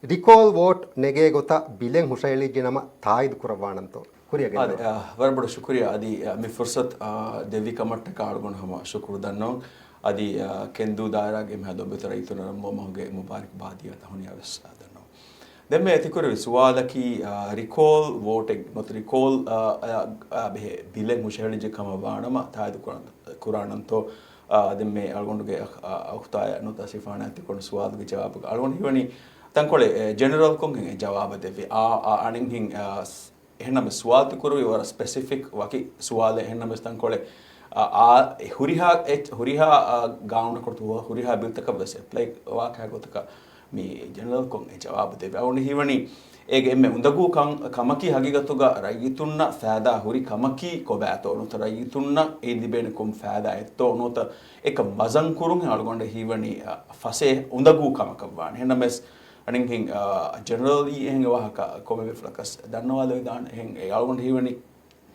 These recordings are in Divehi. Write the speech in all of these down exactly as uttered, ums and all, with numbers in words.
ރިކޯލް ވޯޓް ނެގޭ ގޮތަށް ބިލެއް ހުށަހެޅިއްޖެ ނަމަ ތާއީދު ކުރައްވާނަންތޯ؟ ކުރިއަށް ގެންދަވާ. އާދެ، އާ، ވަރަށް ބޮޑަށް ޝުކުރިއްޔާ. އަދި، އާ، މި ފުރުސަތު، އާ، ދެއްވި ކަމަށްޓަކާ އަޅުގަނޑު ހަމަ ޝުކުރު ދަންނަވަން. އަދި، އާ، ކެންދޫ ދާއިރާގެ އެންމެހާ ދޮންބެތި ރައްޔިތުންނަށް މަހުގެ މުބާރިކް ބާދިޔާ ތަހުނިޔާ ވެސް، އާ، ދަންނަވަން. ދެންމެ އެތިކުރެވި ސުވާލަކީ، އާ، ރިކޯލް ވޯޓެއް ނުވަތަ ރިކޯލް، އާ، އާ، އާ، ބެހޭ ބިލެއް ހުށަހެޅިއްޖެ ކަމަށް ވާނަމަ ތާއީދު ކުރާނަ-، ކުރާނަންތޯ؟ އާ، ދެންމެ އަޅުގަނޑުގެ އަޚް-، އާ، އުޚްތާޔާ ނުވަތަ ސިފާނާ އެތިކޮން ސުވާލުގެ ޖަވާބުގަ އަޅުގަނޑު ހީވަނީ ތަންކޮޅެއް، އެ، ޖެނެރަލްކޮށް އެ ޖަވާބަށް ދެއްވި. އާ، އާ، އަނެއްހެން، އާ، ސް-، އެހެންނަމަ ސުވާލު ތިކުރުވި ވަރަށް ސްޕެސިފިކް ވަކި ސުވާލެއް. އެހެންނަމަވެސް ތަންކޮޅެއް، އާ، އާ، ހުރިހާ އެއް-، ހުރިހާ، އާ، ގާނޫނަކަށް ހުރިހާ ބިލްތަކަށް ވެސް އެޕްލައި ވާ ކަހަލަ ގޮތަކަށް މި ޖެނެރަލްކޮށް އެ ޖަވާބު ދެއްވި. އަޅުގަނޑު ހީވަނީ އޭގެ އެންމެ އުނދަގޫ ކަން-، ކަމަކީ ހަގީގަތުގަ ރައްޔިތުންނަށް ފައިދާ ހުރި ކަމަކީ ކޮބާތޯ ނުވަތަ ރައްޔިތުންނަށް އެއިން ލިބޭނެ ކޮން ފައިދާއެއްތޯ ނުވަތަ އެކަން ވަޒަން ކުރުން އަޅުގަނޑަށް ހީވަނީ، އަ، ފަސޭހަ އުނދަގޫ ކަމަކަށް ވާނެ. އެހެންނަމަވެސް އަނެއްހެން، އަ، ޖެނެރަލީ އެހެން ވާހަކަ ކޮންމެ ބޭފުޅަކަސް ދަންނަވާލެވިދާނެ. އެހެން އެ އަޅުގަނޑު ހީވަނީ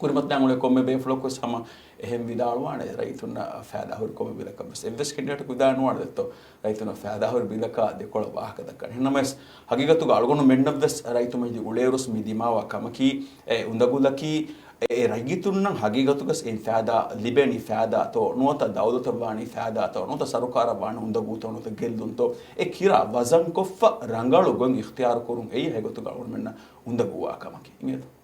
ކުރިމަތިލާން އުޅޭ ކޮންމެ ބޭފުޅަކުވެސް ހަމަ އެހެން ވިދާޅުވާނެ، ރައްޔިތުންނަށް ފައިދާ ހުރި ކޮންމެ ބިލަކަށްވެސް. އެއްވެސް ކެންޑިޑޭޓަކު ވިދާޅުވާނެ ދެއްތޯ ރައްޔިތުންނަށް ފައިދާ ހުރި ބިލަކާ ދެކޮޅަށް ވާހަކަ ދައްކަން. އެހެންނަމަވެސް ހަގީގަތުގަ އަޅުގަނޑުމެންނަށްވެސް ރައްޔިތު މަޖިލީހުގެ އުޅޭއިރުސް މި ދިމާވާ ކަމަކީ، އެ އުނދަގުލަކީ، އެ ރައްޔިތުންނަށް ހަގީގަތުގަސް އެއިން ފައިދާ ލިބޭނީ ފައިދާތޯ ނުވަތަ ދައުލަތަށް ވާނީ ފައިދާތޯ ނުވަތަ ސަރުކާރަށް ވާނީ އުނދަގޫތޯ ނުވަތަ ގެއްލުންތޯ، އެ ކިރާ ވަޒަންކޮށްފަ ރަނގަޅު ގޮތް އިޚްތިޔާރު ކުރުން އެއީ ހަގީގަތުގަ އަޅުގަނޑުމެންނަށް އުނދަގޫވާ ކަމަކީ. އިނގޭތޯ؟